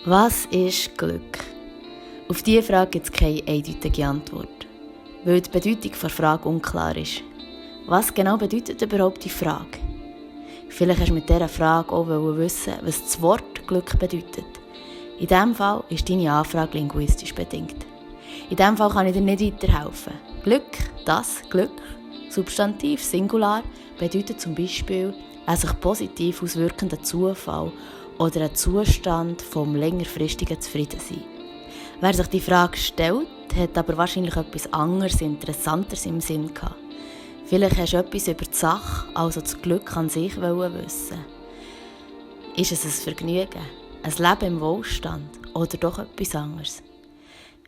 Was ist Glück? Auf diese Frage gibt es keine eindeutige Antwort, weil die Bedeutung der Frage unklar ist. Was genau bedeutet überhaupt die Frage? Vielleicht hast du mit dieser Frage auch wissen, was das Wort Glück bedeutet. In diesem Fall ist deine Anfrage linguistisch bedingt. In diesem Fall kann ich dir nicht weiterhelfen. Glück, das Glück, Substantiv, Singular, bedeutet zum Beispiel ein sich positiv auswirkender Zufall oder ein Zustand vom längerfristigen Zufriedensein. Wer sich die Frage stellt, hat aber wahrscheinlich etwas anderes, Interessanteres im Sinn gehabt. Vielleicht hast du etwas über die Sache, also das Glück an sich wissen. Ist es ein Vergnügen, ein Leben im Wohlstand oder doch etwas anderes?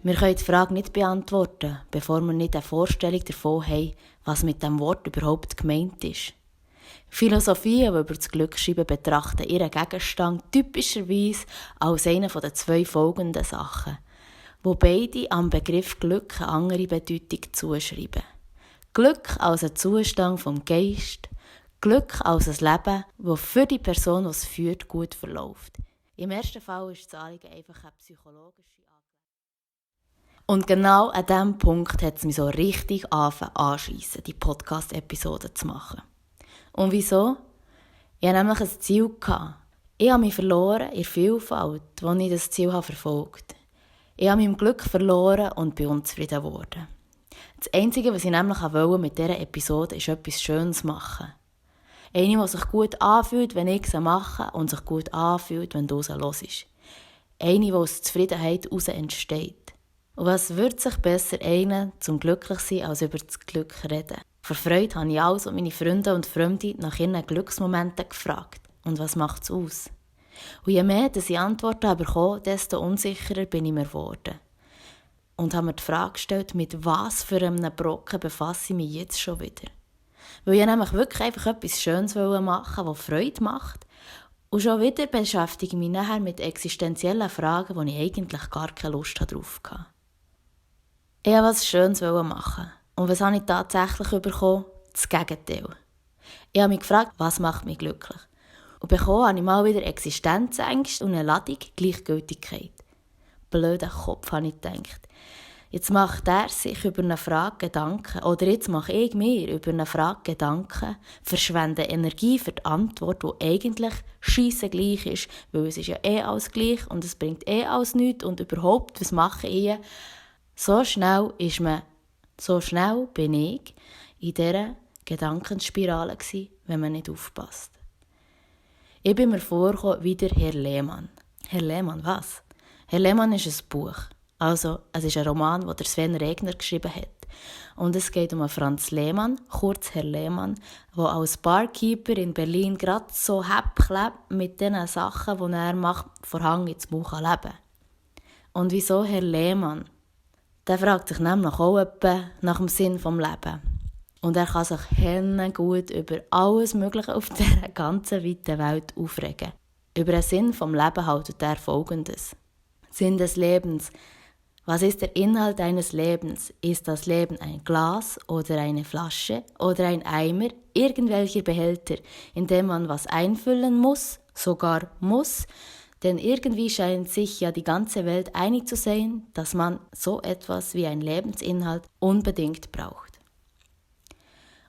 Wir können die Frage nicht beantworten, bevor wir nicht eine Vorstellung davon haben, was mit diesem Wort überhaupt gemeint ist. Philosophien, die über das Glück schreiben, betrachten ihren Gegenstand typischerweise als eine der zwei folgenden Sachen, wo beide am Begriff Glück eine andere Bedeutung zuschreiben. Glück als ein Zustand vom Geist, Glück als ein Leben, das für die Person, die es führt, gut verläuft. Im ersten Fall ist das Anliegen einfach eine psychologische Angelegenheit. Und genau an diesem Punkt hat es mich so richtig anschiessen, die Podcast-Episode zu machen. Und wieso? Ich hatte nämlich ein Ziel. Ich habe mich verloren in der Vielfalt, als ich das Ziel verfolgt habe. Ich habe mich im Glück verloren und bin unzufrieden geworden. Das Einzige, was ich nämlich wollte mit dieser Episode, ist etwas Schönes machen. Eine, die sich gut anfühlt, wenn ich sie mache, und sich gut anfühlt, wenn du sie hörst. Eine, die aus Zufriedenheit heraus entsteht. Und was würde sich besser eignen, zum glücklich sein, als über das Glück reden? Vor Freude habe ich also meine Freunde und Freunde nach ihren Glücksmomenten gefragt. Und was macht es aus? Und je mehr ich Antworten bekommen, desto unsicherer bin ich mir geworden. Und habe mir die Frage gestellt, mit was für einem Brocken befasse ich mich jetzt schon wieder? Weil ich nämlich wirklich einfach etwas Schönes machen wollte, das Freude macht. Und schon wieder beschäftige ich mich nachher mit existenziellen Fragen, wo ich eigentlich gar keine Lust darauf hatte. Ich wollte etwas Schönes machen. Und was habe ich tatsächlich bekommen? Das Gegenteil. Ich habe mich gefragt, was macht mich glücklich? Und bekommen habe ich mal wieder Existenzängste und eine Ladung Gleichgültigkeit. Blöder Kopf, habe ich gedacht. Jetzt macht er sich über eine Frage Gedanken, oder jetzt mache ich mir über eine Frage Gedanken, verschwende Energie für die Antwort, die eigentlich scheisse gleich ist, weil es ist ja alles gleich und es bringt alles nichts und überhaupt, was mache ich? So schnell bin ich in dieser Gedankenspirale gsi, wenn man nicht aufpasst. Ich bin mir vorgekommen wie der Herr Lehmann. Herr Lehmann, was? Herr Lehmann ist ein Buch. Also, es ist ein Roman, den der Sven Regner geschrieben hat. Und es geht um einen Franz Lehmann, kurz Herr Lehmann, der als Barkeeper in Berlin gerade so klebt mit den Sachen, die er macht, von Hang ins Mauch leben. Und wieso Herr Lehmann? Der fragt sich nämlich auch etwa nach dem Sinn des Lebens. Und er kann sich gut über alles Mögliche auf dieser ganzen weiten Welt aufregen. Über den Sinn des Lebens haltet er Folgendes. Sinn des Lebens. Was ist der Inhalt eines Lebens? Ist das Leben ein Glas oder eine Flasche oder ein Eimer, irgendwelcher Behälter, in dem man was einfüllen muss, sogar muss? Denn irgendwie scheint sich ja die ganze Welt einig zu sein, dass man so etwas wie einen Lebensinhalt unbedingt braucht.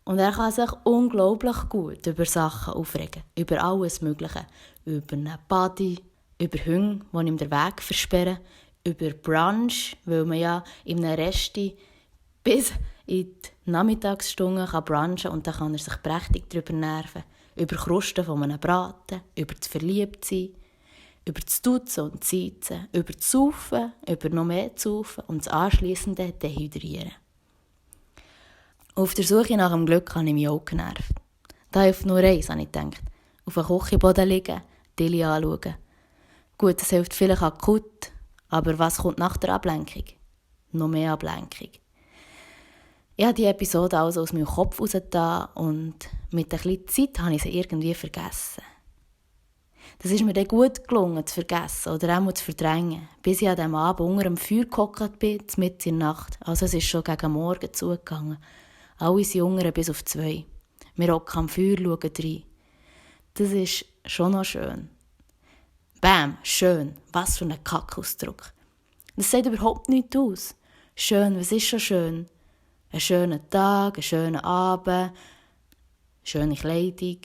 Und er kann sich unglaublich gut über Sachen aufregen, über alles Mögliche, über einen Buddy, über Hunde, die ihm den Weg versperren, über Brunch, weil man ja in einem Resti bis in die Nachmittagsstunden brunchen kann und dann kann er sich prächtig darüber nerven, über Krusten von einem Braten, über das Verliebtsein, über das Duzen und Seizen, über das Saufen, über noch mehr zu saufen und das anschliessende Dehydrieren. Auf der Suche nach dem Glück habe ich mich auch genervt. Da hilft nur eins, habe ich gedacht. Auf dem Küchenboden liegen, Tilly anschauen. Gut, das hilft vielleicht akut, aber was kommt nach der Ablenkung? Noch mehr Ablenkung. Ich habe die Episode also aus meinem Kopf rausgetan und mit ein bisschen Zeit habe ich sie irgendwie vergessen. Das ist mir dann gut gelungen, zu vergessen oder auch zu verdrängen, bis ich an diesem Abend unter dem Feuer gehockt bin, mitten in der Nacht. Also es ist schon gegen Morgen zugegangen. Alle sind unten bis auf 2. Wir hocken am Feuer, schauen rein. Das ist schon noch schön. Bam, schön, was für ein Kackausdruck. Das sagt überhaupt nichts aus. Schön, was ist schon schön? Ein schöner Tag, ein schöner Abend, eine schöne Kleidung,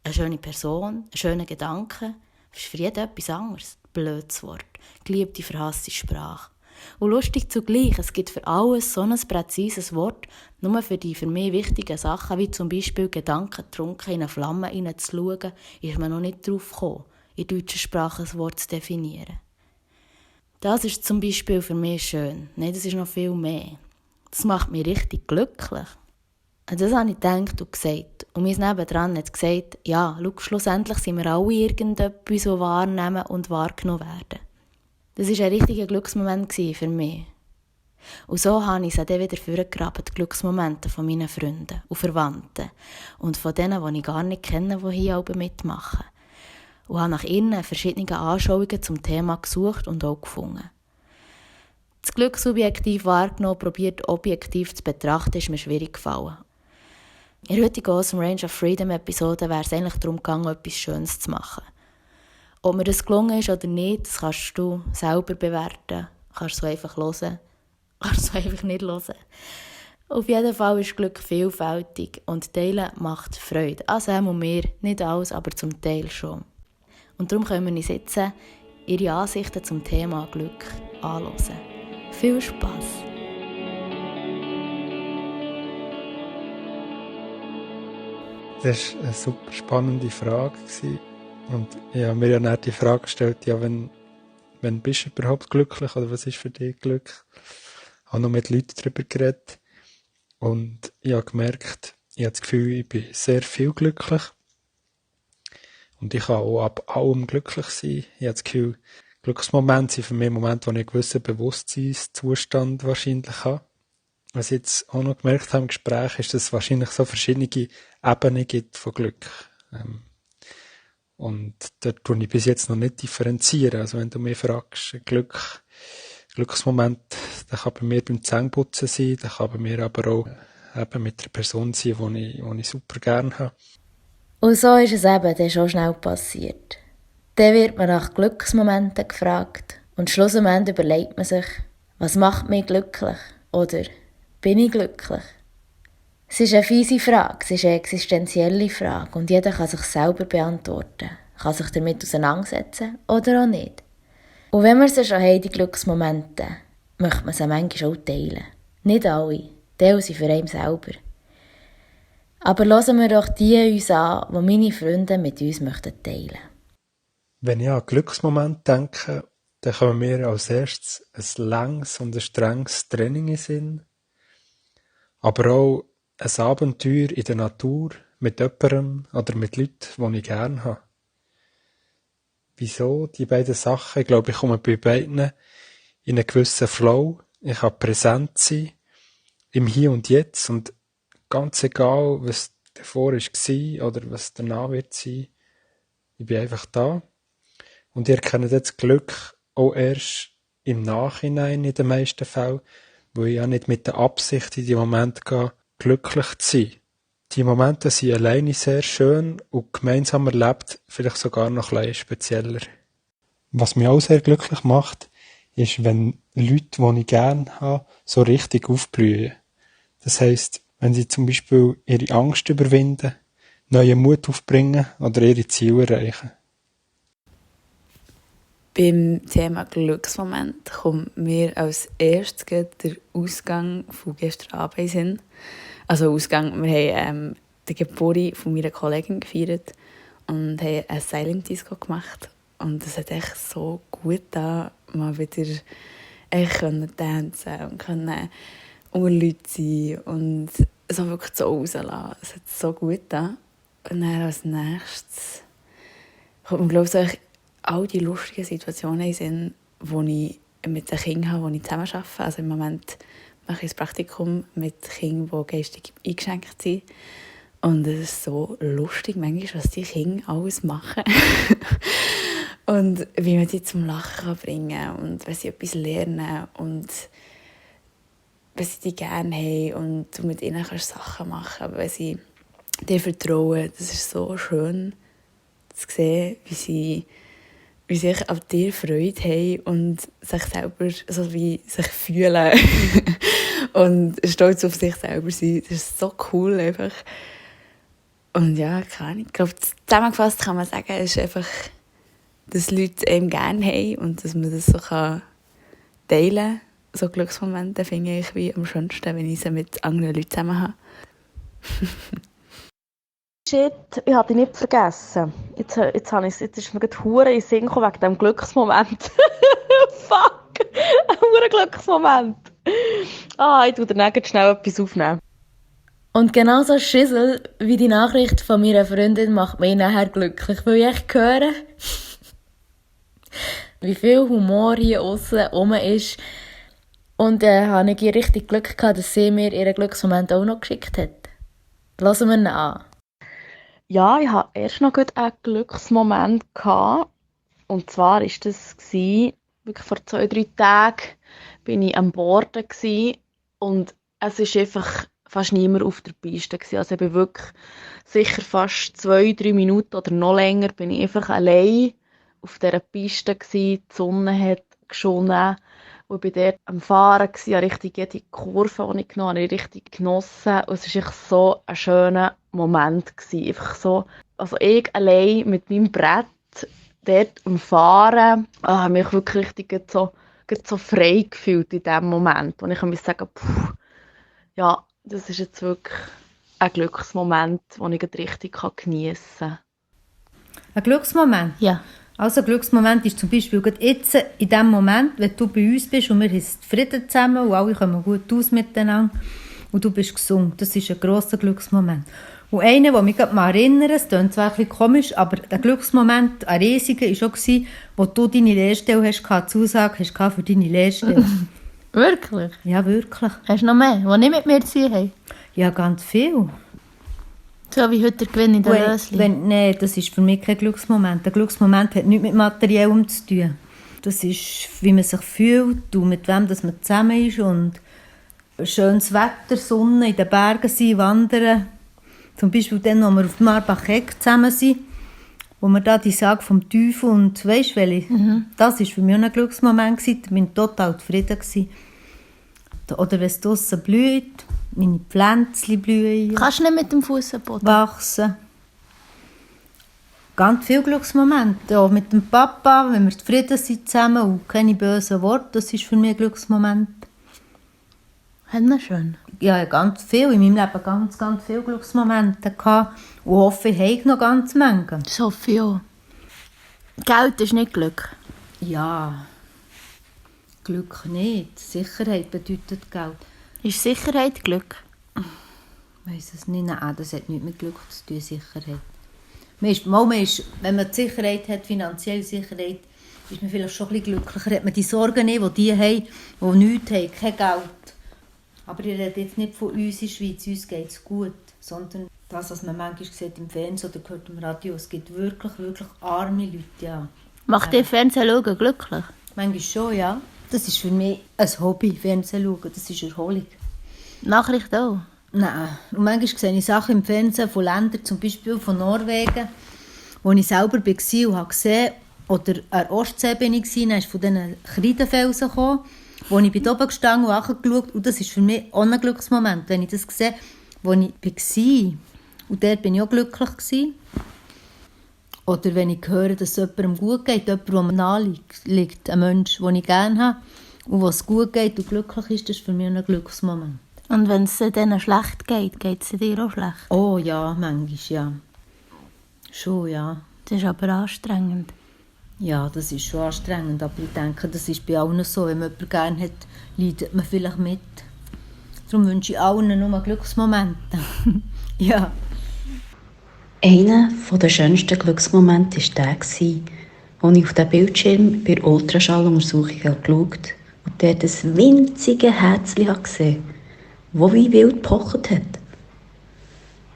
eine schöne Person, ein schöner Gedanke. Das ist für jeden etwas anderes. Blödes Wort. Geliebte, verhasste Sprache. Und lustig zugleich, es gibt für alles so ein präzises Wort, nur für die für mich wichtigen Sachen, wie zum Beispiel Gedanken trunken in eine Flamme hineinzuschauen, ist man noch nicht drauf gekommen, in deutscher Sprache ein Wort zu definieren. Das ist zum Beispiel für mich schön. Nein, das ist noch viel mehr. Das macht mich richtig glücklich. Und das habe ich gedacht und gesagt. Und mein nebendran hat gesagt, ja, schau, schlussendlich sind wir alle irgendetwas, das wahrnehmen und wahrgenommen werden. Das war ein richtiger Glücksmoment für mich. Und so habe ich sie dann wieder vorgegraben, die Glücksmomente von meinen Freunden und Verwandten und von denen, die ich gar nicht kenne, die hier auch mitmachen. Und habe nach ihnen verschiedene Anschauungen zum Thema gesucht und auch gefunden. Das Glück subjektiv wahrgenommen, probiert objektiv zu betrachten, ist mir schwierig gefallen. In der heutigen Awesome Range of Freedom Episode wäre es eigentlich darum gegangen, etwas Schönes zu machen. Ob mir das gelungen ist oder nicht, das kannst du selber bewerten. Kannst du einfach hören, kannst du einfach nicht hören. Auf jeden Fall ist Glück vielfältig und Teilen macht Freude. Also auch mir, nicht alles, aber zum Teil schon. Und darum können wir uns jetzt ihre Ansichten zum Thema Glück anhören. Viel Spass! Das war eine super spannende Frage. Und ich habe mir ja nicht die Frage gestellt, ja, wenn bist du überhaupt glücklich oder was ist für dich Glück? Ich habe noch mit Leuten darüber geredet und ich habe gemerkt, ich habe das Gefühl, ich bin sehr viel glücklich. Und ich kann auch ab allem glücklich sein. Ich habe das Gefühl, Glücksmomente sind für mich Momente, wo ich einen gewissen Bewusstseinszustand wahrscheinlich habe. Was ich jetzt auch noch gemerkt habe im Gespräch, ist, dass es wahrscheinlich so verschiedene Ebenen gibt von Glück. Und dort tue ich bis jetzt noch nicht differenzieren. Also wenn du mich fragst, Glücksmoment, der kann bei mir beim Zähneputzen sein, der kann bei mir aber auch eben mit einer Person sein, die ich super gerne habe. Und so ist es eben dann schon schnell passiert. Dann wird man nach Glücksmomenten gefragt und schlussendlich überlegt man sich, was macht mich glücklich? Oder bin ich glücklich? Es ist eine fiese Frage, es ist eine existenzielle Frage und jeder kann sich selber beantworten, kann sich damit auseinandersetzen oder auch nicht. Und wenn wir sie schon haben, die Glücksmomente, möchte man sie manchmal auch teilen. Nicht alle, teilen sie für einen selber. Aber hören wir doch die uns an, die meine Freunde mit uns teilen möchten. Wenn ich an Glücksmoment denke, dann kommen mir als erstes ein langes und ein strenges Training in den Sinn, aber auch ein Abenteuer in der Natur mit jemandem oder mit Leuten, die ich gerne habe. Wieso? Die beiden Sachen, ich glaube, ich komme bei beiden in einen gewissen Flow. Ich kann präsent sein, im Hier und Jetzt und ganz egal, was davor war oder was danach wird sein, ich bin einfach da. Und ihr kennt das Glück auch erst im Nachhinein in den meisten Fällen, wo ich ja nicht mit der Absicht in die Momente gehe, glücklich zu sein. Die Momente sind alleine sehr schön und gemeinsam erlebt vielleicht sogar noch ein bisschen spezieller. Was mich auch sehr glücklich macht, ist, wenn Leute, die ich gerne habe, so richtig aufblühen. Das heisst, wenn sie zum Beispiel ihre Angst überwinden, neuen Mut aufbringen oder ihre Ziele erreichen. Beim Thema Glücksmoment kommt mir als erstes der Ausgang von gestern Abend in den Sinn. Also Ausgang, wir haben die Geburt von meiner Kollegin gefeiert und haben eine Silent Disco gemacht. Und es hat echt so gut getan, mal wieder tanzen und können unter Leuten sein und so wirklich so rauslassen. Es hat so gut getan. Und dann als nächstes kommt mir, glaube ich, all die lustigen Situationen sind, die ich mit den Kindern habe, die ich zusammen arbeite. Also im Moment mache ich ein Praktikum mit Kindern, die geistig eingeschränkt sind. Und es ist so lustig, manchmal, was die Kinder alles machen. Und wie man die zum Lachen bringen kann und wenn sie etwas lernen und wenn sie die gerne haben und du mit ihnen kannst Sachen machen, aber wenn sie dir vertrauen, das ist so schön zu sehen, wie wie sich an dir Freude haben und sich selber so wie sich fühlen und stolz auf sich selber sein. Das ist so cool einfach. Und ja, keine Ahnung. Ich glaube, zusammengefasst kann man sagen, ist einfach, dass Leute einem gerne haben und dass man das so teilen kann. So Glücksmomente finde ich wie am schönsten, wenn ich sie mit anderen Leuten zusammen habe. Shit, ich habe dich nicht vergessen. Jetzt ist mir gerade hure in den Sinn gekommen wegen diesem Glücksmoment. Fuck! Ein hure Glücksmoment. Ich tue dann schnell etwas aufnehmen. Und genauso Schissel wie die Nachricht von meiner Freundin macht mich nachher glücklich, weil ich höre, wie viel Humor hier aussen rum ist. Und habe ich richtig Glück gehabt, dass sie mir ihren Glücksmoment auch noch geschickt hat. Lassen wir ihn an. Ja, ich hatte erst noch einen Glücksmoment gehabt. Und zwar war das, wirklich vor 2-3 Tagen, bin ich am Borden gsi und es ist einfach fast niemand auf der Piste gsi. Also ich bin wirklich sicher fast 2-3 Minuten oder noch länger bin ich einfach allein auf dieser Piste gsi. Die Sonne hat geschonnen und ich bin dort am Fahren gsi, habe richtig jede Kurve, die ich genommen habe, habe ich richtig genossen. Und es war echt so ein schöner Moment gsi. Einfach so, also ich allein mit meinem Brett dort am Fahren, habe mich wirklich richtig so frei gefühlt in dem Moment. Und ich kann mir sagen, ja, das ist jetzt wirklich ein Glücksmoment, den ich richtig geniessen kann. Ein Glücksmoment? Ja. Also ein Glücksmoment ist zum Beispiel gerade jetzt, in dem Moment, wenn du bei uns bist und wir haben Frieden zusammen und alle kommen gut aus miteinander und du bist gesund. Das ist ein grosser Glücksmoment. Und einer, der mich gerade mal erinnert, es klingt zwar ein bisschen komisch, aber der Glücksmoment, ein riesiger, war auch, wo du deine Lehrstelle hast, Zusage hast für deine Lehrstelle. Wirklich? Ja, wirklich. Hast du noch mehr, die nicht mit mir zu tun haben? Ja, ganz viel. So wie heute der Gewinn in der Lösli. Nein, das ist für mich kein Glücksmoment. Der Glücksmoment hat nichts mit Materiellem zu tun. Das ist, wie man sich fühlt und mit wem dass man zusammen ist und schönes Wetter, Sonne, in den Bergen sein, wandern. Zum Beispiel dann, wo wir auf Marbach-Eck zusammen sind, wo wir da die Sage vom Teufel und weisst welche? Das war für mich auch ein Glücksmoment. Ich war total zufrieden. Oder wenn es draussen blüht, meine Pflänzchen blühen. Kannst du nicht mit dem Fuß am Boden? Wachsen. Ganz viele Glücksmomente. Auch mit dem Papa, wenn wir zufrieden sind zusammen und keine bösen Worte, das ist für mich ein Glücksmoment. Hat man schön. Ja, ganz viel. In meinem Leben ganz viele Glücksmomente gehabt. Und hoffe, ich habe noch ganz Menge. Das hoffe ich auch. Geld ist nicht Glück. Ja, Glück nicht. Sicherheit bedeutet Geld. Ist Sicherheit Glück? Ich weiss es nicht. Nein, das hat nichts mit Glück zu tun, Sicherheit. Wenn man die Sicherheit hat, finanzielle Sicherheit, ist man vielleicht schon ein bisschen glücklicher. Hat man die Sorgen nicht, die haben, die nichts haben, kein Geld. Aber ich rede jetzt nicht von uns in der Schweiz, uns geht es gut, sondern das, was man manchmal sieht im Fernsehen oder hört im Radio, es gibt wirklich arme Leute, ja. Macht dir Fernsehen schauen glücklich? Manchmal schon, ja. Das ist für mich ein Hobby, Fernsehen schauen, das ist Erholung. Nachricht auch? Nein, und manchmal sehe ich Sachen im Fernsehen von Ländern, zum Beispiel von Norwegen, wo ich selber war und habe gesehen, oder an der Ostsee bin ich, dann ist von diesen Kreidenfelsen gekommen, wo ich bin oben gestanden und angeschaut, und das ist für mich auch ein Glücksmoment, wenn ich das sehe, wo ich war. Und dort bin ich auch glücklich gewesen. Oder wenn ich höre, dass es jemandem gut geht, jemand, der mir nahe liegt, ein Mensch, den ich gerne habe, und wo es gut geht und glücklich ist, das ist für mich ein Glücksmoment. Und wenn es denen schlecht geht, geht es dir auch schlecht? Oh ja, manchmal, ja. Schon, ja. Das ist aber anstrengend. Ja, das ist schon anstrengend, aber ich denke, das ist bei allen so. Wenn man jemanden gerne hat, leidet man vielleicht mit. Darum wünsche ich allen nur Glücksmomente. Ja. Einer der schönsten Glücksmomente war der, als ich auf den Bildschirm bei der Ultraschalluntersuchung geschaut habe und dort ein winziges Herzchen gesehen, das wie wild gepocht hat.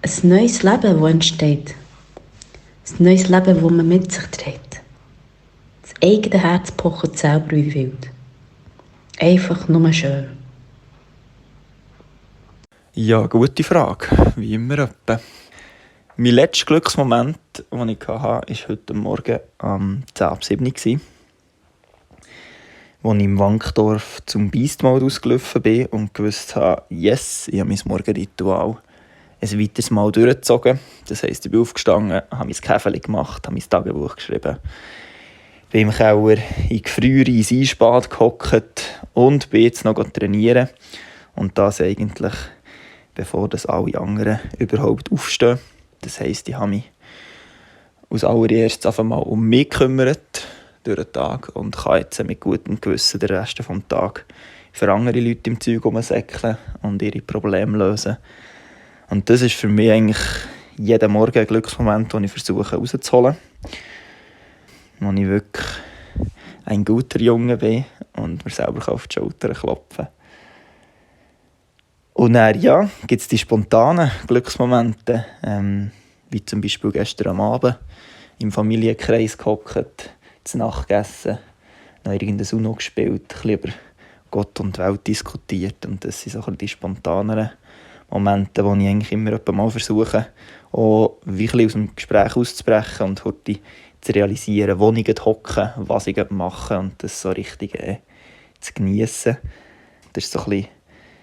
Ein neues Leben, das entsteht. Ein neues Leben, das man mit sich trägt. Das eigene Herz pocht selber wie wild. Einfach nur schön. Ja, gute Frage. Wie immer etwa. Mein letzter Glücksmoment den ich hatte, war heute Morgen um 10:07 Uhr, als ich im Wankdorf zum Beastmode ausgelaufen bin und gewusst habe, yes, ich habe mein Morgenritual ein weiteres Mal durchgezogen. Das heisst, ich bin aufgestanden, habe mein Käferchen gemacht, habe mein Tagebuch geschrieben, bin im Keller in Gefriere ins Eisbad gehockt und bin jetzt noch trainieren. Und das eigentlich, bevor das alle anderen überhaupt aufstehen. Das heisst, ich habe mich als allererstes einfach mal um mich gekümmert durch den Tag und kann jetzt mit gutem Gewissen den Rest des Tages für andere Leute im Zeug herumsäckeln und ihre Probleme lösen. Und das ist für mich eigentlich jeden Morgen ein Glücksmoment, den ich versuche rauszuholen. Wo ich wirklich ein guter Junge bin und mir selber auf die Schulter klopfen kann. Und dann, ja, gibt es die spontanen Glücksmomente, wie zum Beispiel gestern am Abend im Familienkreis gehockt, zu Nacht gegessen, noch irgendein UNO gespielt, ein bisschen über Gott und die Welt diskutiert. Und das sind so ein bisschen die spontaneren Momente, wo ich eigentlich immer mal versuche, auch wie ein bisschen aus dem Gespräch auszubrechen und heute zu realisieren, wo ich hocke, was ich mache und das so richtig zu geniessen. Das ist so ein bisschen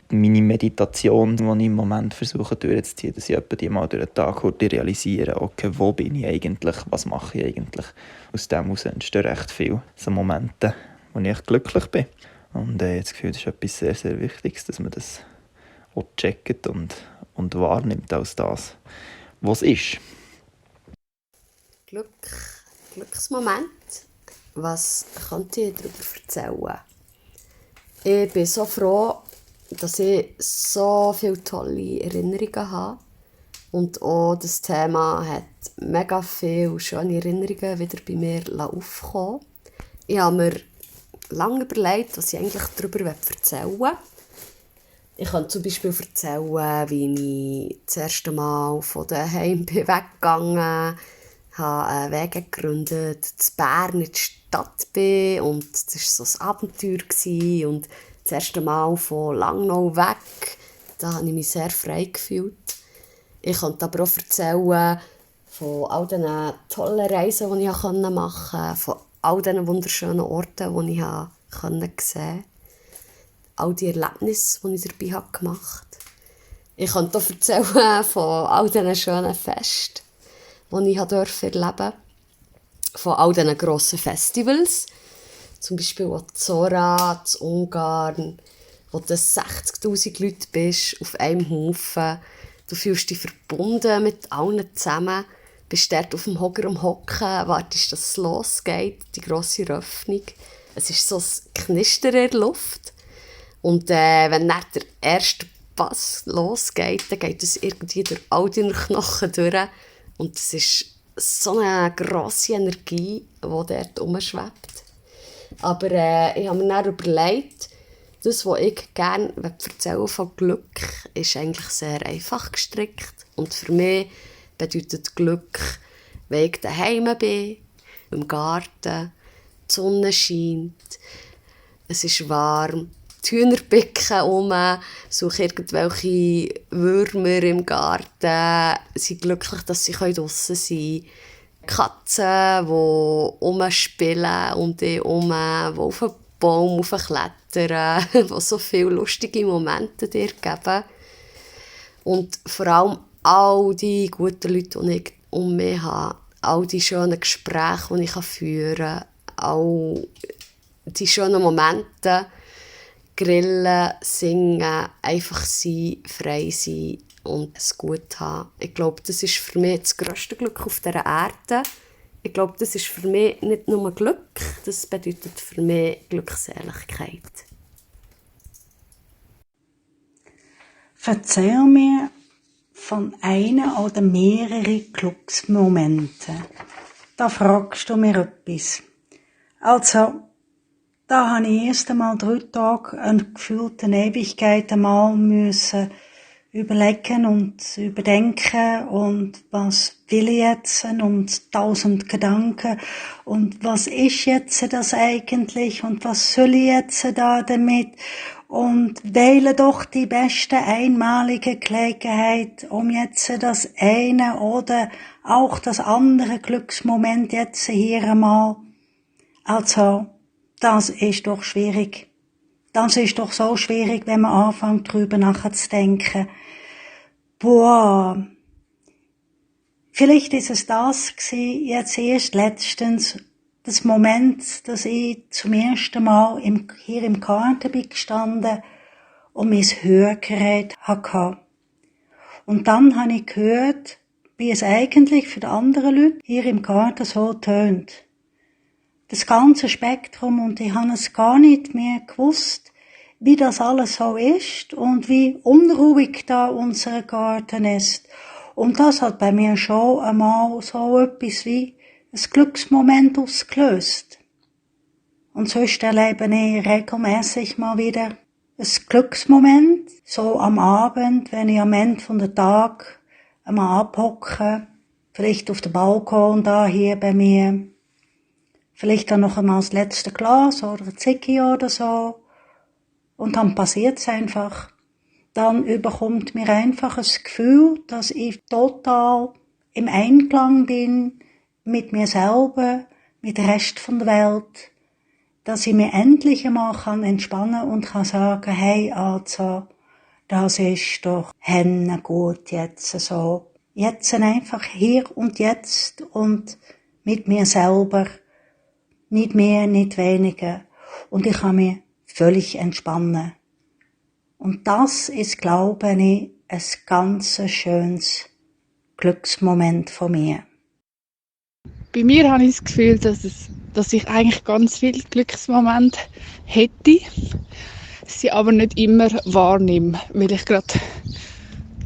meine Meditation, die ich im Moment versuche durchzuziehen, dass ich etwa die mal durch den Tag realisiere, okay, wo bin ich eigentlich, was mache ich eigentlich. Aus dem heraus entstehen recht viele so Momente, wo ich echt glücklich bin. Und ich habe das Gefühl, das ist etwas sehr, sehr Wichtiges, dass man das auch checkt und wahrnimmt als das, was es ist. Glücksmoment. Was könnte ich darüber erzählen? Ich bin so froh, dass ich so viele tolle Erinnerungen habe. Und auch das Thema hat mega viele schöne Erinnerungen wieder bei mir aufgekommen. Ich habe mir lange überlegt, was ich eigentlich darüber erzählen will. Ich kann zum Beispiel erzählen, wie ich das erste Mal von daheim weggegangen bin, habe einen Weg gegründet, in Bern in die Stadt bin und das war so ein Abenteuer. Und das erste Mal von Langnau weg, da habe ich mich sehr frei gefühlt. Ich konnte aber auch erzählen von all diesen tollen Reisen, die ich machen konnte, von all diesen wunderschönen Orten, die ich sehen konnte. All die Erlebnisse, die ich dabei gemacht habe. Ich konnte auch erzählen von all diesen schönen Festen, die ich erleben durfte. Von all diesen grossen Festivals. Zum Beispiel Zora, in Ungarn, wo du 60'000 Leute bist, auf einem Haufen. Du fühlst dich verbunden mit allen zusammen. Bist dort auf dem Hocker am Hocken, wartest, dass es losgeht, die grosse Eröffnung. Es ist so ein Knistern in der Luft. Und wenn dann der erste Pass losgeht, dann geht es irgendwie durch all deine Knochen durch. Und es ist so eine grosse Energie, die dort rumschwebt. Aber ich habe mir dann überlegt, das, was ich gerne erzählen von Glück, ist eigentlich sehr einfach gestrickt. Und für mich bedeutet Glück, wenn ich daheim bin, im Garten, die Sonne scheint, es ist warm, die Hühner picken um, suche irgendwelche Würmer im Garten, sind glücklich, dass sie draussen sein können. Katzen, die rumspielen und die auf den Baum klettern, die so viele lustige Momente dir geben. Und vor allem all die guten Leute, die ich um mich habe, all die schönen Gespräche, die ich führen kann, all die schönen Momente, grillen, singen, einfach sein, frei sein und es gut haben. Ich glaube, das ist für mich das grösste Glück auf dieser Erde. Ich glaube, das ist für mich nicht nur Glück, das bedeutet für mich Glückseligkeit. Erzähl mir von einem oder mehreren Glücksmomenten. Da fragst du mir etwas. Also, da habe ich erst einmal 3 Tage eine gefühlte Ewigkeit einmal müssen überlegen und überdenken und was will ich jetzt und 1000 Gedanken und was ist jetzt das eigentlich und was soll ich jetzt da damit und wähle doch die beste einmalige Gelegenheit, um jetzt das eine oder auch das andere Glücksmoment jetzt hier einmal. Also, das ist doch schwierig. Das ist doch so schwierig, wenn man anfängt, drüber nachzudenken. Boah, vielleicht ist es das gewesen, jetzt erst letztens, das Moment, dass ich zum ersten Mal hier im Garten bin gestanden und mein Hörgerät hatte. Und dann habe ich gehört, wie es eigentlich für die anderen Leute hier im Garten so tönt. Das ganze Spektrum, und ich habe es gar nicht mehr gewusst, wie das alles so ist und wie unruhig da unser Garten ist. Und das hat bei mir schon einmal so etwas wie ein Glücksmoment ausgelöst. Und sonst erlebe ich regelmäßig mal wieder ein Glücksmoment, so am Abend, wenn ich am Ende von der Tag einmal abhocke, vielleicht auf dem Balkon da hier bei mir, vielleicht dann noch einmal das letzte Glas oder ein Ziggy oder so, und dann passiert's einfach. Dann überkommt mir einfach das Gefühl, dass ich total im Einklang bin mit mir selber, mit dem Rest von der Welt, dass ich mir endlich einmal entspannen kann und kann sagen, hey, also, das ist doch gut jetzt so. Jetzt einfach hier und jetzt und mit mir selber, nicht mehr, nicht weniger. Und ich kann mich völlig entspannen. Und das ist, glaube ich, ein ganz schönes Glücksmoment von mir. Bei mir habe ich das Gefühl, dass ich eigentlich ganz viele Glücksmomente hätte, sie aber nicht immer wahrnehme, weil ich gerade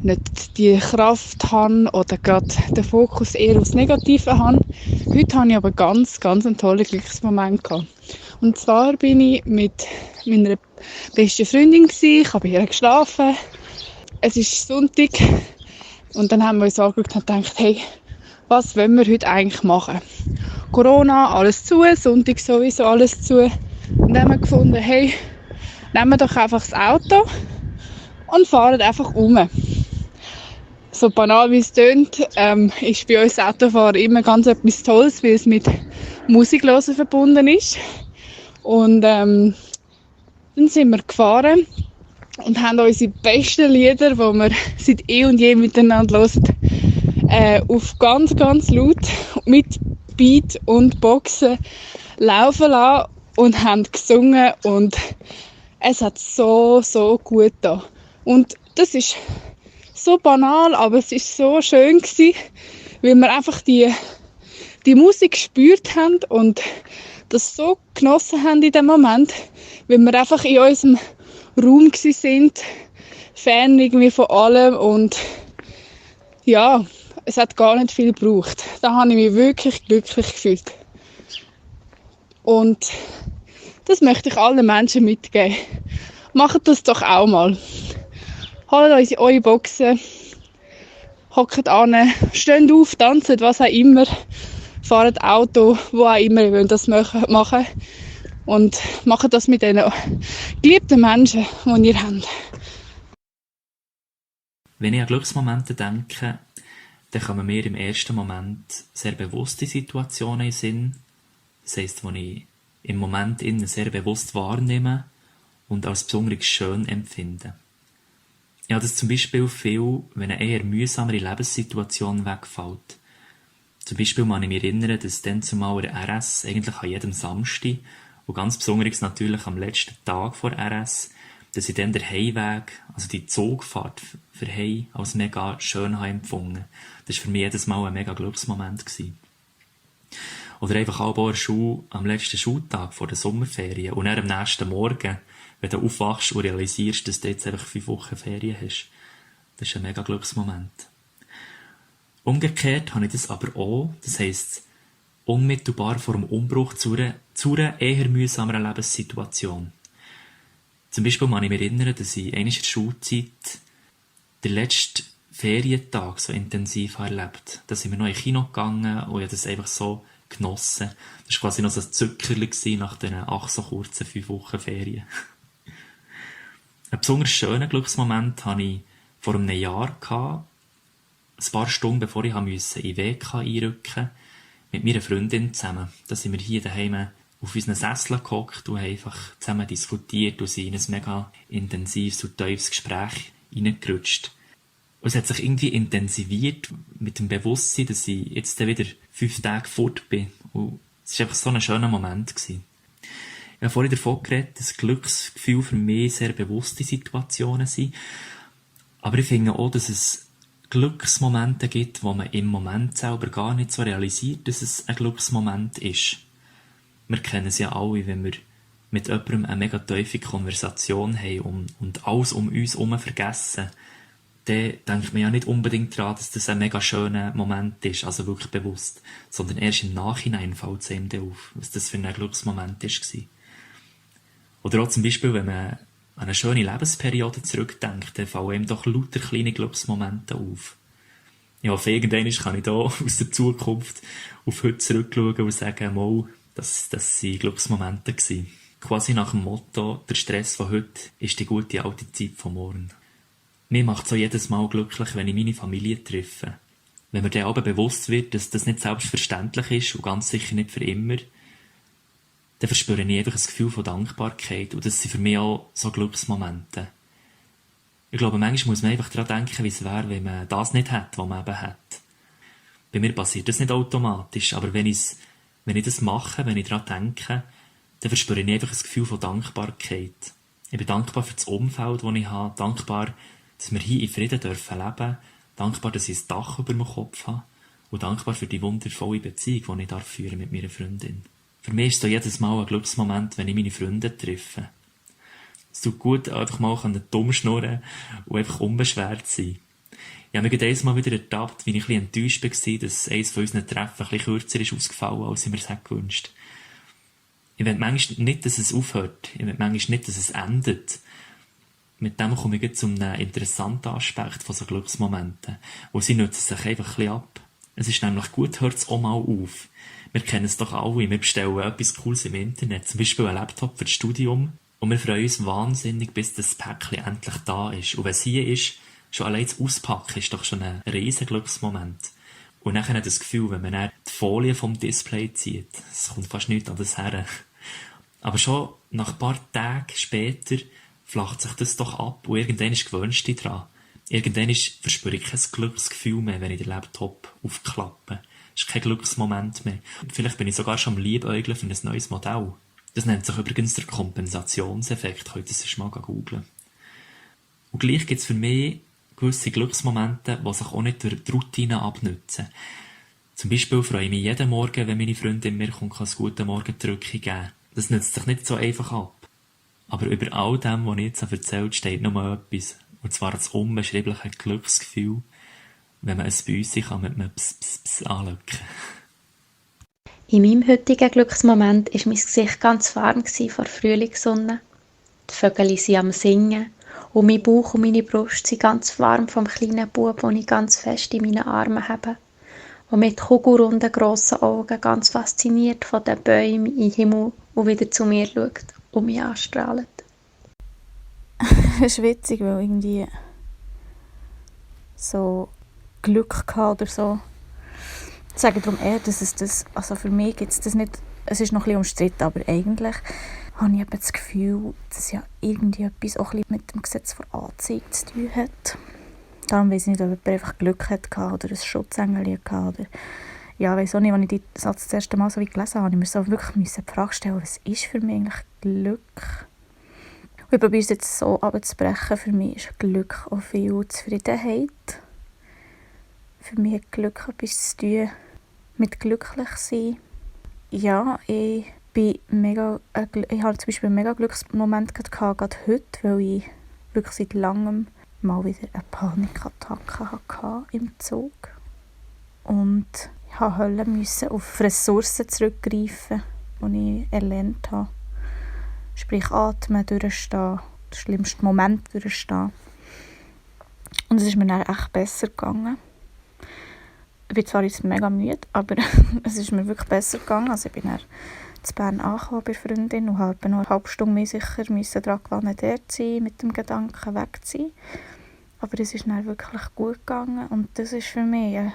nicht die Kraft habe oder gerade den Fokus eher aufs Negative habe. Heute habe ich aber ganz einen tollen Glücksmoment gehabt. Und zwar bin ich mit meiner besten Freundin gewesen. Ich habe bei ihr geschlafen. Es ist Sonntag. Und dann haben wir uns angeschaut und gedacht, hey, was wollen wir heute eigentlich machen? Corona, alles zu, Sonntag sowieso alles zu. Und dann haben wir gefunden, hey, nehmen wir doch einfach das Auto und fahren einfach um. So banal wie es tönt, ist bei uns Autofahren immer ganz etwas Tolles, weil es mit Musik hören verbunden ist. Und dann sind wir gefahren und haben unsere besten Lieder, die wir seit und je miteinander hören, auf ganz laut mit Beat und Boxen laufen lassen und haben gesungen, und es hat so gut getan. Und das ist so banal, aber es ist so schön gewesen, weil wir einfach die Musik gespürt haben und das so genossen haben in dem Moment, weil wir einfach in unserem Raum sind, fern irgendwie von allem, und ja, es hat gar nicht viel gebraucht. Da habe ich mich wirklich glücklich gefühlt. Und das möchte ich allen Menschen mitgeben. Macht das doch auch mal. Holt euch eure Boxen, hockt an, steht auf, tanzt, was auch immer, fahrt Auto, wo auch immer ihr wollt das machen. Und macht das mit den geliebten Menschen, die ihr habt. Wenn ich an Glücksmomente denke, dann kommen mir im ersten Moment sehr bewusste Situationen in den Sinn. Das heisst, wo ich im Moment innen sehr bewusst wahrnehme und als besonders schön empfinde. Ich habe das zum Beispiel viel, wenn eine eher mühsamere Lebenssituation wegfällt. Zum Beispiel kann ich mich erinnern, dass dann zumal der RS eigentlich an jedem Samstag und ganz besonders natürlich am letzten Tag vor RS, dass ich dann den Heimweg, also die Zugfahrt für Heim, als mega schön habe empfunden. Das war für mich jedes Mal ein mega Glücksmoment gewesen. Oder einfach auch in der Schule am letzten Schultag vor den Sommerferien und dann am nächsten Morgen, wenn du aufwachst und realisierst, dass du jetzt einfach 5 Wochen Ferien hast. Das ist ein mega Glücksmoment. Umgekehrt habe ich das aber auch, das heisst, unmittelbar vor dem Umbruch zu einer eher mühsameren Lebenssituation. Zum Beispiel kann ich mich erinnern, dass ich einmal in der Schulzeit den letzten Ferientag so intensiv erlebt. Da sind wir noch in Kino gegangen und ich habe das einfach so genossen. Das war quasi noch so ein Zückerchen nach diesen ach so kurzen 5 Wochen Ferien. Einen besonders schönen Glücksmoment hatte ich vor einem Jahr, ein paar Stunden bevor ich in WK einrücken musste, mit meiner Freundin zusammen. Da sind wir hier daheim auf unseren Sesseln gehockt und haben einfach zusammen diskutiert und sind in ein mega intensives und tiefes Gespräch reingerutscht. Und es hat sich irgendwie intensiviert mit dem Bewusstsein, dass ich jetzt wieder 5 Tage fort bin. Und es war einfach so ein schöner Moment gewesen. Ich habe vorhin davon geredet, dass Glücksgefühle für mich sehr bewusste Situationen sind. Aber ich finde auch, dass es Glücksmomente gibt, wo man im Moment selber gar nicht so realisiert, dass es ein Glücksmoment ist. Wir kennen es ja alle, wenn wir mit jemandem eine mega tiefe Konversation haben und alles um uns herum vergessen, dann denkt man ja nicht unbedingt daran, dass das ein mega schöner Moment ist, also wirklich bewusst, sondern erst im Nachhinein fällt es einem auf, was das für ein Glücksmoment war. Oder auch zum Beispiel, wenn man an eine schöne Lebensperiode zurückdenkt, dann fallen einem doch lauter kleine Glücksmomente auf. Ja, auf irgendwann kann ich da aus der Zukunft auf heute zurückschauen und sagen, mal, das waren Glücksmomente gewesen. Quasi nach dem Motto, der Stress von heute ist die gute alte Zeit von morgen. Mir macht es auch jedes Mal glücklich, wenn ich meine Familie treffe. Wenn mir dann aber bewusst wird, dass das nicht selbstverständlich ist und ganz sicher nicht für immer, dann verspüre ich einfach ein Gefühl von Dankbarkeit und das sind für mich auch so Glücksmomente. Ich glaube, manchmal muss man einfach daran denken, wie es wäre, wenn man das nicht hat, was man eben hat. Bei mir passiert das nicht automatisch, aber wenn ich das mache, wenn ich daran denke, dann verspüre ich einfach ein Gefühl von Dankbarkeit. Ich bin dankbar für das Umfeld, das ich habe, dankbar, dass wir hier in Frieden dürfen leben, dankbar, dass ich ein Dach über dem Kopf habe und dankbar für die wundervolle Beziehung, die ich führen mit meiner Freundin. Für mich ist es jedes Mal ein Glücksmoment, wenn ich meine Freunde treffe. Es tut gut, einfach mal dumm schnurren und einfach unbeschwert sein. Ich habe mich jedes Mal wieder ertappt, wie ich ein bisschen enttäuscht war, dass eines von unseren Treffen ein bisschen kürzer ist ausgefallen, als ich mir es gewünscht. Ich will manchmal nicht, dass es aufhört. Ich will manchmal nicht, dass es endet. Mit dem komme ich jetzt zu einem interessanten Aspekt von so Glücksmomenten. Wo sie nutzen sich einfach ein bisschen ab. Es ist nämlich gut, hört es auch mal auf. Wir kennen es doch alle. Wir bestellen etwas Cooles im Internet. Zum Beispiel einen Laptop für das Studium. Und wir freuen uns wahnsinnig, bis das Päckchen endlich da ist. Und wenn es hier ist, schon allein das Auspacken ist doch schon ein riesen Glücksmoment. Und dann hat das Gefühl, wenn man dann die Folie vom Display zieht, es kommt fast nichts an das her. Aber schon nach ein paar Tagen später flacht sich das doch ab und irgendwann gewöhnst du dich dran. Irgendwann verspüre ich kein Glücksgefühl mehr, wenn ich den Laptop aufklappe. Es ist kein Glücksmoment mehr. Und vielleicht bin ich sogar schon am Liebäugeln für ein neues Modell. Das nennt sich übrigens der Kompensationseffekt. Könnt ihr das mal googeln. Und gleich gibt es für mich gewisse Glücksmomente, die sich auch nicht durch die Routine abnützen. Zum Beispiel freue ich mich jeden Morgen, wenn meine Freundin mir kommt, ein «Guten Morgen» zurückgeben. Das nützt sich nicht so einfach ab. Aber über all dem, was ich jetzt erzählt, steht nur etwas. Und zwar das unbeschreibliche Glücksgefühl, wenn man ein Büssi mit einem Pss anlöcken kann. In meinem heutigen Glücksmoment war mein Gesicht ganz warm vor Frühlingssonne. Die Vögel sind am Singen und mein Bauch und meine Brust sind ganz warm vom kleinen Bub, den ich ganz fest in meinen Armen habe. Und mit kugelrunden, grossen Augen ganz fasziniert von den Bäumen im Himmel und wieder zu mir schaut und mich anstrahlt. Es ist witzig, weil irgendwie so Glück gehabt oder so. Ich sage darum eher, dass es das, also für mich gibt es das nicht, es ist noch ein bisschen umstritten, aber eigentlich habe ich das Gefühl, dass ja irgendwie etwas auch ein bisschen mit dem Gesetz der Anziehung zu tun hat. Darum weiss ich nicht, ob jemand einfach Glück hatte oder ein Schutzengel hatte. Oder ja, ich weiss auch nicht, als ich den Satz das erste Mal so gelesen habe, habe ich mir so wirklich die Frage stellen, was ist für mich eigentlich Glück? Und ich probiere es jetzt so abzubrechen. Für mich ist Glück auch viel Zufriedenheit. Für mich hat Glück etwas zu tun mit glücklich sein. Ja, ich habe zum Beispiel einen mega Glücksmoment gehabt, gerade heute, weil ich wirklich seit langem mal wieder eine Panikattacke hatte im Zug. Und ich musste auf Ressourcen zurückgreifen, die ich erlernt habe. Sprich, atmen, durchstehen, den schlimmsten Moment durchstehen. Und es ist mir dann echt besser gegangen. Ich bin zwar jetzt mega müde, aber es ist mir wirklich besser gegangen. Also ich bin dann zu Bern angekommen bei Freundin und habe noch eine halbe Stunde mehr sicher daran gewöhnt, dort zu sein, mit dem Gedanken weg zu sein. Aber es ist dann wirklich gut gegangen und das war für mich ein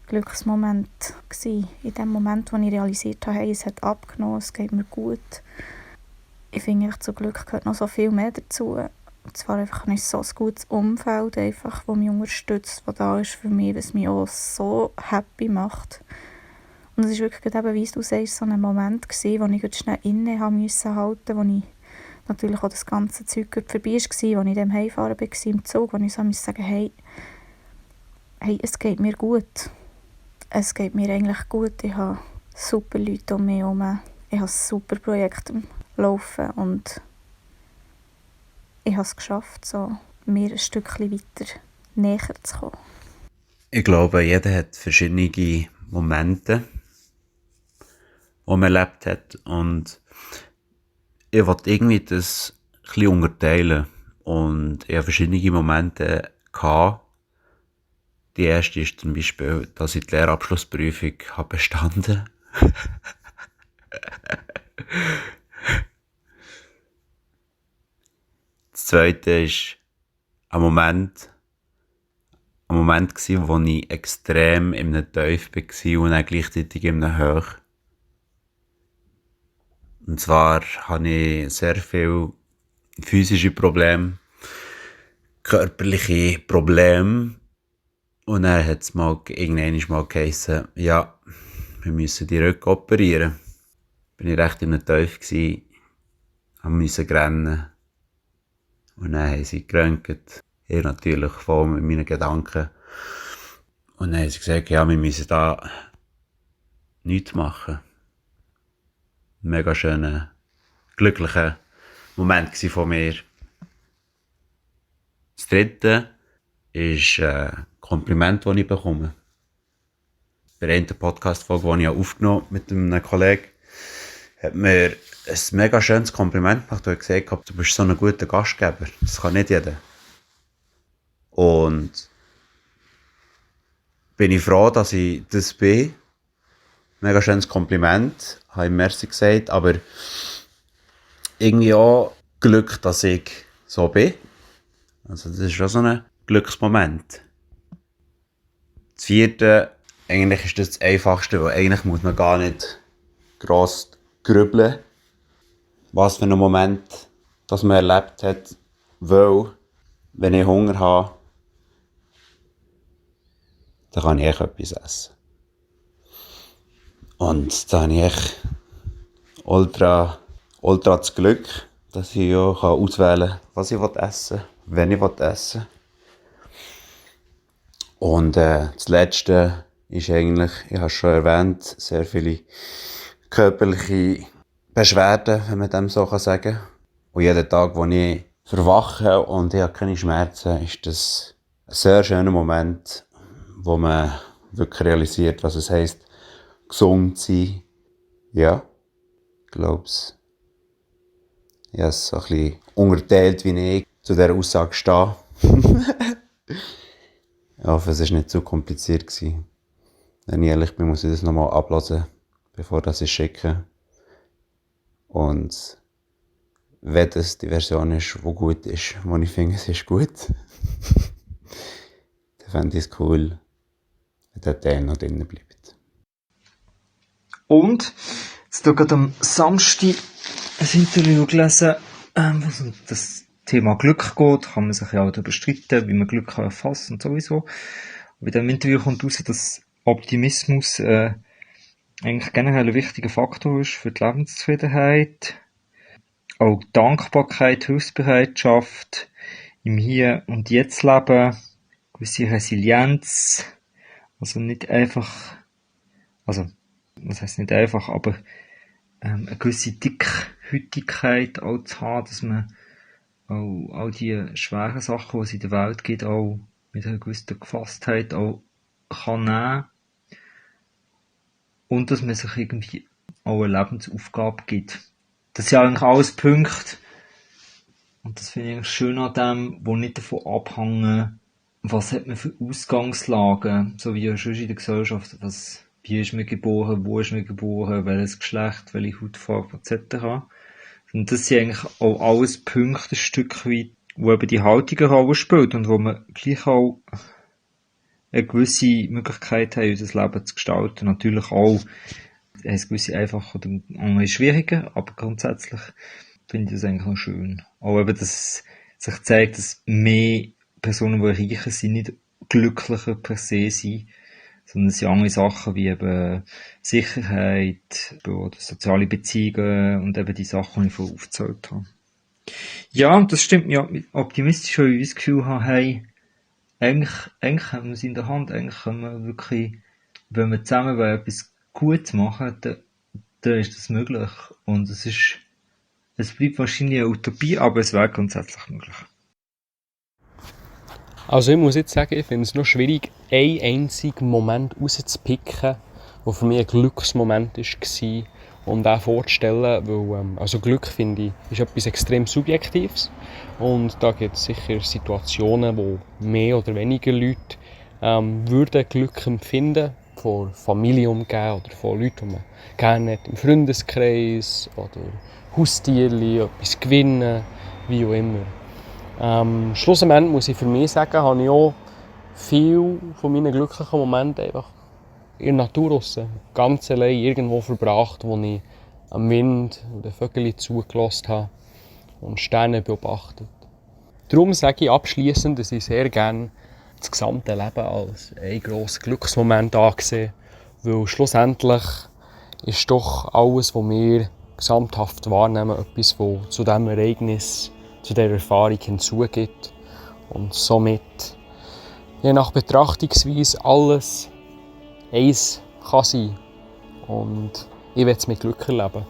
Glücksmoment gewesen. In dem Moment, wo ich realisiert habe, hey, es hat abgenommen, es geht mir gut. Ich finde, zu Glück gehört noch so viel mehr dazu. Und zwar einfach nicht so ein gutes Umfeld, einfach, das mich unterstützt, das da ist für mich, was mich auch so happy macht. Und es war wirklich eben, wie du sagst, so ein Moment gewesen, wo ich schnell inne halten musste, wo ich natürlich auch das ganze Zeug vorbei war, als ich dem Heimfahren war im Zug, wo ich so musste sagen, hey, es geht mir gut. Es geht mir eigentlich gut. Ich habe super Leute um mich herum. Ich habe ein super Projekt am Laufen und ich habe es geschafft, so mir ein Stückchen weiter näher zu kommen. Ich glaube, jeder hat verschiedene Momente, die man erlebt hat. Und ich wollte irgendwie das ein bisschen unterteilen. Und ich hatte verschiedene Momente gehabt. Die erste ist zum Beispiel, dass ich die Lehrabschlussprüfung habe bestanden. Das zweite ist ein Moment gsi, wo ich extrem in einem Tief war und dann gleichzeitig in einem Hoch. Und zwar hatte ich sehr viele physische Probleme, körperliche Probleme. Und dann hat es irgendwann mal geheissen, ja, wir müssen die Rücken operieren. Bin ich recht in einem Tief gsi, musste rennen. Und dann haben sie geröntgt. Ich natürlich voll mit meinen Gedanken. Und dann haben sie gesagt, ja, wir müssen da nichts machen. Ein mega schöner, glücklicher Moment von mir. Das dritte ist ein Kompliment, das ich bekomme. Bei einer Podcast-Folge, die ich aufgenommen habe mit einem Kollegen, hat mir ein mega schönes Kompliment gemacht und hat gesagt, du bist so ein guter Gastgeber. Das kann nicht jeder. Und bin ich froh, dass ich das bin. Mega schönes Kompliment, habe ich merci gesagt, aber irgendwie auch Glück, dass ich so bin. Also das ist schon so ein Glücksmoment. Das vierte, eigentlich ist das das Einfachste, weil eigentlich muss man gar nicht gross grübeln, was für einen Moment das man erlebt hat, weil, wenn ich Hunger habe, dann kann ich etwas essen. Und da habe ich echt ultra das Glück, dass ich auch auswählen kann, was ich essen will, wenn ich essen will. Und das Letzte ist eigentlich, ich habe es schon erwähnt, sehr viele körperliche Beschwerden, wenn man dem so sagen kann. Und jeden Tag, wo ich verwache und ich habe keine Schmerzen, ist das ein sehr schöner Moment, wo man wirklich realisiert, was es heisst, gesund zu sein. Ja, ich glaube es. Ich habe es so ein bisschen unterteilt, wie ich zu dieser Aussage stehe. Ich hoffe, es war nicht zu kompliziert gewesen. Wenn ich ehrlich bin, muss ich das nochmal abhören, bevor ich es schicke. Und wenn das die Version ist, die gut ist, wo ich finde, es ist gut, dann fände ich es cool, wenn der Teil noch drin bleibt. Und jetzt habe ich am Samstag ein Interview gelesen, was um das Thema Glück geht. Kann man sich ja auch darüber streiten, wie man Glück kann erfassen und sowieso. Und in diesem Interview kommt raus, dass Optimismus eigentlich generell ein wichtiger Faktor ist für die Lebenszufriedenheit. Auch Dankbarkeit, Hilfsbereitschaft, im Hier und Jetzt leben, gewisse Resilienz, also nicht einfach, also was heisst nicht einfach, aber eine gewisse Dickhütigkeit auch zu haben, dass man auch all die schweren Sachen, die es in der Welt gibt, auch mit einer gewissen Gefasstheit auch kann nehmen. Und dass man sich irgendwie auch eine Lebensaufgabe gibt. Das sind eigentlich alles Punkte. Und das finde ich eigentlich schön an dem, wo nicht davon abhängen, was hat man für Ausgangslagen, so wie ja schon in der Gesellschaft, was wie ist man geboren, wo ist man geboren, welches Geschlecht, welche Hautfarbe etc. Und das sind eigentlich auch alles Punkte, ein Stück weit, wo eben die Haltung eine Rolle spielt und wo man gleich auch eine gewisse Möglichkeit haben, unser Leben zu gestalten. Natürlich auch es gewisse einfache oder andere schwierige, aber grundsätzlich finde ich das eigentlich noch schön. Auch eben, dass sich zeigt, dass mehr Personen, die reicher sind, nicht glücklicher per se sind, sondern es sind andere Sachen wie eben Sicherheit oder soziale Beziehungen und eben die Sachen, die ich vorhin aufgezählt habe. Ja, das stimmt mir optimistisch, weil ich das Gefühl habe, hey, eigentlich haben wir es in der Hand, eigentlich können wir wirklich, wenn wir zusammen etwas Gutes machen, dann ist das möglich. Und es bleibt wahrscheinlich eine Utopie, aber es wäre grundsätzlich möglich. Also ich muss jetzt sagen, ich finde es noch schwierig, einen einzigen Moment rauszupicken, der für mich ein Glücksmoment war, um den vorzustellen, weil also Glück, finde ich, ist etwas extrem Subjektives und da gibt es sicher Situationen, wo mehr oder weniger Leute würden Glück empfinden, von Familie umgeben oder von Leuten, die man gerne hat, im Freundeskreis oder Haustierli, etwas gewinnen, wie auch immer. Schlussendlich muss ich für mich sagen, habe ich auch viel von meinen glücklichen Momenten einfach in der Natur draussen, ganz allein irgendwo verbracht, wo ich am Wind und den Vögeln zugelassen habe und Sterne beobachtet. Darum sage ich abschliessend, dass ich sehr gerne das gesamte Leben als einen grossen Glücksmoment ansehe, weil schlussendlich ist doch alles, was wir gesamthaft wahrnehmen, etwas, was zu diesem Ereignis, zu dieser Erfahrung hinzugibt und somit je nach Betrachtungsweise alles eins kann sein. Und ich will es mit Glück erleben.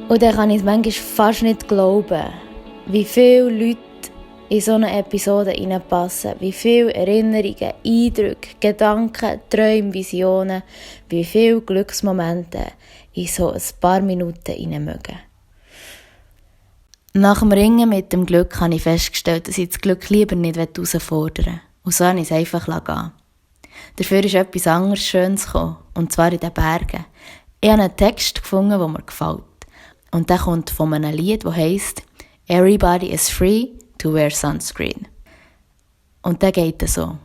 Und dann kann ich es manchmal fast nicht glauben, wie viele Leute in so eine Episode hineinpassen, wie viele Erinnerungen, Eindrücke, Gedanken, Träume, Visionen, wie viele Glücksmomente in so ein paar Minuten hinein mögen. Nach dem Ringen mit dem Glück habe ich festgestellt, dass ich das Glück lieber nicht herausfordern will. Und so habe ich es einfach gehen. Dafür ist etwas anderes Schönes gekommen, und zwar in den Bergen. Ich habe einen Text gefunden, der mir gefällt. Und der kommt von einem Lied, das heisst «Everybody is free to wear sunscreen». Und der geht so.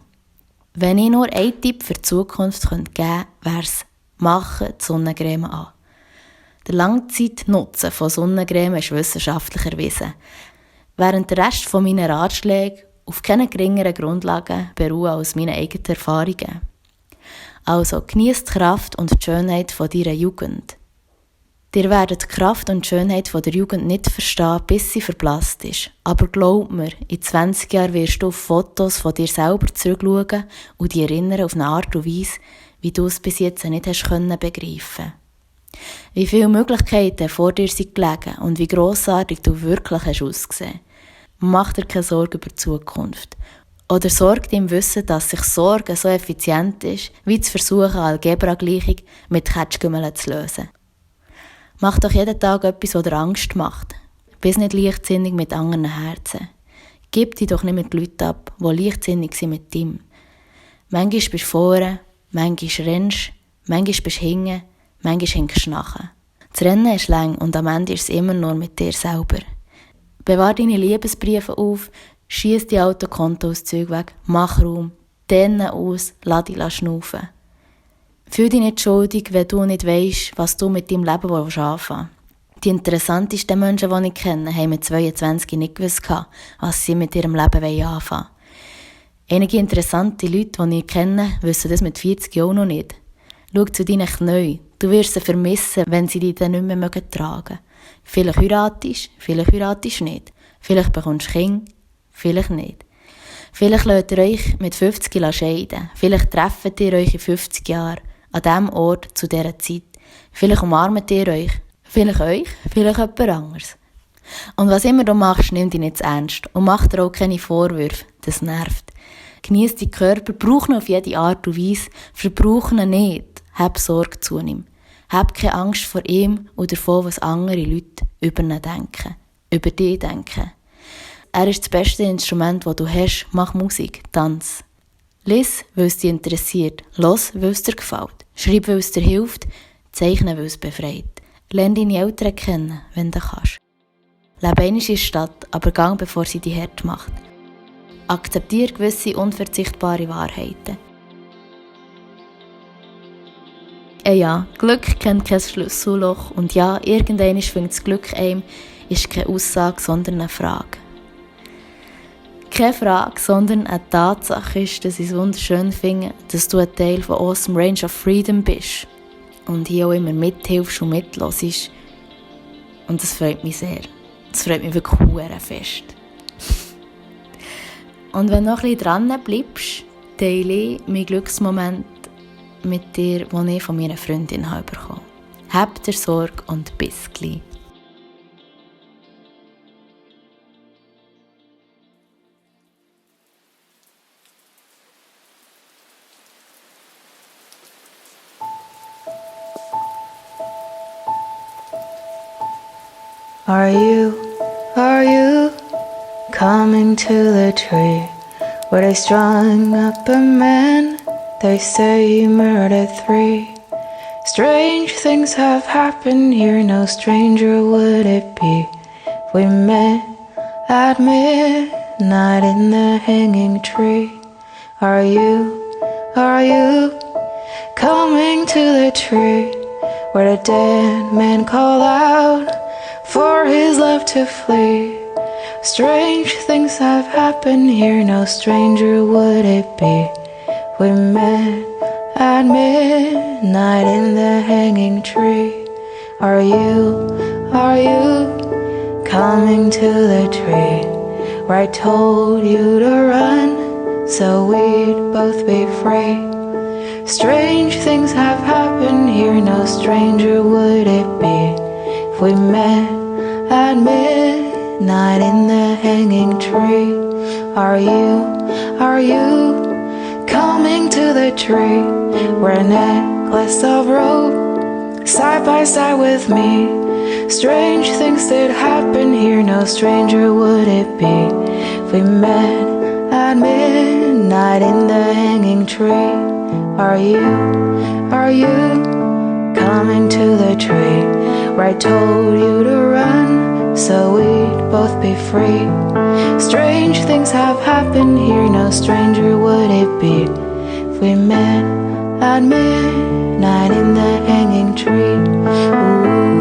Wenn ich nur einen Tipp für die Zukunft geben könnte, wäre es, mache die Sonnencreme an. Der Langzeitnutzen von Sonnencreme ist wissenschaftlich erwiesen, während der Rest von meinen Ratschlägen auf keine geringeren Grundlagen beruhen als meine eigenen Erfahrungen. Also genießt die Kraft und die Schönheit von deiner Jugend. Ihr werdet die Kraft und die Schönheit von der Jugend nicht verstehen, bis sie verblasst ist. Aber glaub mir, in 20 Jahren wirst du auf Fotos von dir selber zurückschauen und dich erinnern auf eine Art und Weise, wie du es bis jetzt nicht hast begreifen. Wie viele Möglichkeiten vor dir sind gelegen und wie grossartig du wirklich hast ausgesehen. Mach dir keine Sorgen über die Zukunft. Oder sorg dir im Wissen, dass sich Sorgen so effizient ist, wie zu versuchen, eine Algebra-Gleichung mit Ketschgümmeln zu lösen. Mach doch jeden Tag etwas, was dir Angst macht. Bist nicht leichtsinnig mit anderen Herzen. Gib dich doch nicht mit Leuten ab, die leichtsinnig sind mit dir. Manchmal bist du vorne, manchmal rennst du, manchmal bist du hinten, manchmal hinkst du nachher. Das Rennen ist lang und am Ende ist es immer nur mit dir selber. Bewahr deine Liebesbriefe auf, schiess die alten Kontoauszüge weg, mach Raum, dehne aus, lass dich schnaufen. Fühl dich nicht schuldig, wenn du nicht weisst, was du mit deinem Leben anfangen willst. Die interessantesten Menschen, die ich kenne, haben mit 22 nicht gewusst, was sie mit ihrem Leben anfangen wollen. Einige interessante Leute, die ich kenne, wissen das mit 40 Jahren noch nicht. Schau zu deinen Knien. Du wirst sie vermissen, wenn sie dich dann nicht mehr tragen mögen. Vielleicht heiratest du nicht. Vielleicht bekommst du Kinder, vielleicht nicht. Vielleicht lasst ihr euch mit 50 scheiden. Vielleicht trefft ihr euch in 50 Jahren an diesem Ort zu dieser Zeit. Vielleicht umarmt ihr euch. Vielleicht jemand anderes. Und was immer du machst, nimm dich nicht zu ernst. Und mach dir auch keine Vorwürfe. Das nervt. Genieß deinen Körper, brauch ihn auf jede Art und Weise. Verbrauch ihn nicht. Hab Sorge zu ihm. Hab keine Angst vor ihm oder davon, was andere Leute über ihn denken. Über dich denken. er ist das beste Instrument, das du hast. Mach Musik, tanz. Lies, weil es dich interessiert. Los, weil es dir gefällt. Schreib, weil es dir hilft. Zeichne, weil es befreit. Lerne deine Eltern kennen, wenn du kannst. Lebe einmal in der Stadt, aber gang, bevor sie dich hart macht. Akzeptiere gewisse unverzichtbare Wahrheiten. Ja, Glück kennt kein Schlüsselloch und ja, irgendwann findet das Glück einem, ist keine Aussage, sondern eine Frage. Keine Frage, sondern eine Tatsache ist, dass ich es wunderschön finde, dass du ein Teil von Awesome Range of Freedom bist und hier auch immer mithilfst und mithörst. Und das freut mich sehr. Das freut mich wirklich sehr fest. Und wenn du noch ein bisschen dran bleibst, teile ich meinen Glücksmoment mit dir, den ich von meiner Freundin bekommen habe. Habt ihr Sorge und bis gleich. Are you coming to the tree where they strung up a man? They say he murdered 3. Strange things have happened here, no stranger would it be if we met at midnight in the hanging tree. Are you coming to the tree where the dead man called out for his love to flee? Strange things have happened here, no stranger would it be if we met at midnight in the hanging tree. Are you coming to the tree where I told you to run so we'd both be free? Strange things have happened here, no stranger would it be if we met at midnight in the hanging tree. Are you coming to the tree where a necklace of rope side by side with me? Strange things did happen here, no stranger would it be if we met at midnight in the hanging tree. Are you coming to the tree where I told you to run so we'd both be free? Strange things have happened here, no stranger would it be if we met at midnight in the hanging tree. Ooh.